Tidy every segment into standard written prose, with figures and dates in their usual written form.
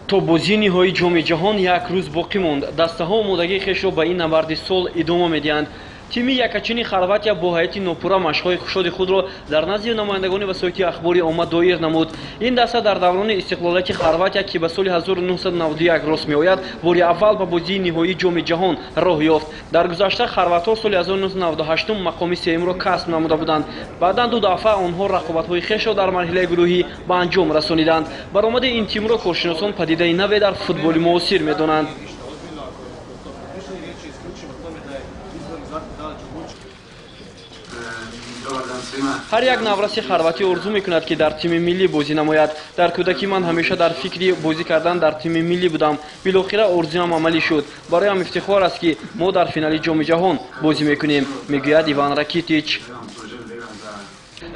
То бозии ниҳоии Ҷоми Ҷаҳон як рӯз боқӣ монд. Дастаҳо омодагии хешро ба ин набарди сол идома медиҳанд. Тими якачини Хорватия бо ҳайати нопурра машқҳои хушоди худро дар назди намояндагони васоити ахбори омма доир намуд. Ин даста дар даврони истиқлолияти Хорватия, ки ба соли 1991 рост меояд, бори аввал ба бозии ниҳоии Ҷоми Ҷаҳон роҳ ёфт. Дар гузашта хорватҳо соли 1998 мақоми сеюмро касб намуда буданд. Баъдан ду дафъа онҳо рақобатҳои хешро дар марҳилаи гурӯҳӣ ба анҷом расониданд. Баромади ин тимро коршиносон падидаи наве дар футболи муосир медонанд. Ҳар як навраси хорватӣ орзу мекунад, ки дар тими миллӣ бозӣ намояд. Дар кӯдакӣ ман ҳамеша дар фикри бозӣ кардан дар тими миллӣ будам. Билохира орзуям амалӣ шуд. Бароям ифтихор аст, ки мо дар финали Ҷоми Ҷаҳон бозӣ мекунем, мегӯяд Иван Ракитич.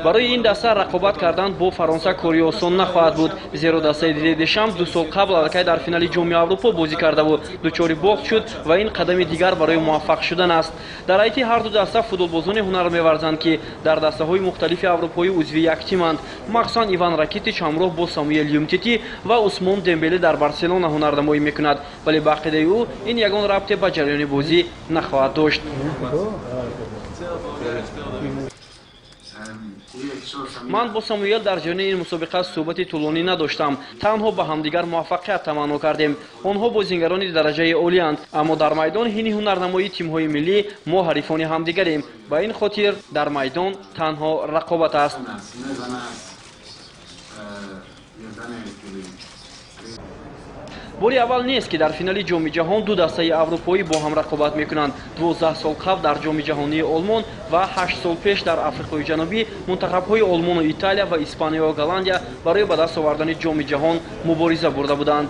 Барои ин даста рақобат кардан бо Фаронса кори осон нахоҳад буд, зеро дастаи Дидье Дешам 2 сол қабл аллакай дар финали Ҷоми Аврупо бозӣ кардаву дучори бохт шуд ва ин қадами дигар барои муваффақ шудан аст. Дар ҳайати ҳар ду даста футболбозоне ҳунар меварзанд, ки дар дастаҳои мухталифи аврупоӣ узви як тиманд. Махсусан Иван Ракитич ҳамроҳ бо Самуэл Юмтити ва Усмон Дембеле дар Барселона ҳунарнамоӣ мекунад, вале ба ақидаи ӯ ин ягон рабте ба ҷараёни бозӣ нахоҳад дошт. Ман бо Самуэл дар ҷараёни ин мусобиқа суҳбати тӯлонӣ надоштам. Танҳо ба ҳамдигар муваффақият таманно кардем. Онҳо бозингарони дараҷаи олиянд, аммо дар майдон ҳини ҳунарнамоии тимҳои миллӣ мо ҳарифони ҳамдигарем. Ба ин хотир дар майдон танҳо рақобат аст. Бори аввал нест, ки дар финали Ҷоми Ҷаҳон ду дастаи аврупоӣ бо ҳам рақобат мекунанд. 12 сол қабл дар Ҷоми Ҷаҳонии Олмон ва 8 сол пеш дар Африқои Ҷанубӣ мунтахабҳои Олмону Италия ва Испанияю Голландия барои ба даст овардани Ҷоми Ҷаҳон мубориза бурда буданд.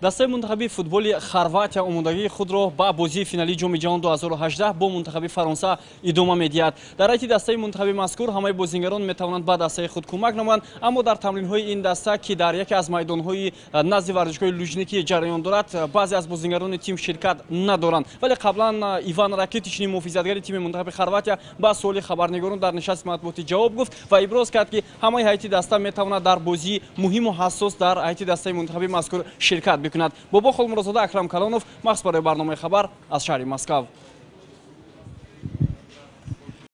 Дастаи мунтахаби футболи Хорватия омодагии худро ба бозии финалии Ҷоми Ҷаҳон 2018 бо мунтахаби Фаронса идома медиҳад. Дар ҳайати дастаи мунтахаби мазкур ҳамаи бозингарон метавонанд ба дастаи худ кӯмак намоянд, аммо дар тамринҳои ин даста, ки дар яке аз майдонҳои назди варзишгоҳи Лужники ҷараён дорад, баъзе аз бозингарони тим ширкат надоранд. Вале қаблан Иван Ракитич, муҳофизатгари тими мунтахаби Хорватия, ба суоли хабарнигорон дар нишасти матбуотӣ ҷавоб гуфт ва иброз кард, ки ҳамаи ҳайати даста метавонад дар бозии муҳиму ҳассос дар ҳайати дастаи мунтахаби мазкур ширкат бикунад. Бобо Холмурозода, Акрам Калонов, махсус барои барномаи хабар аз шаҳри Москав.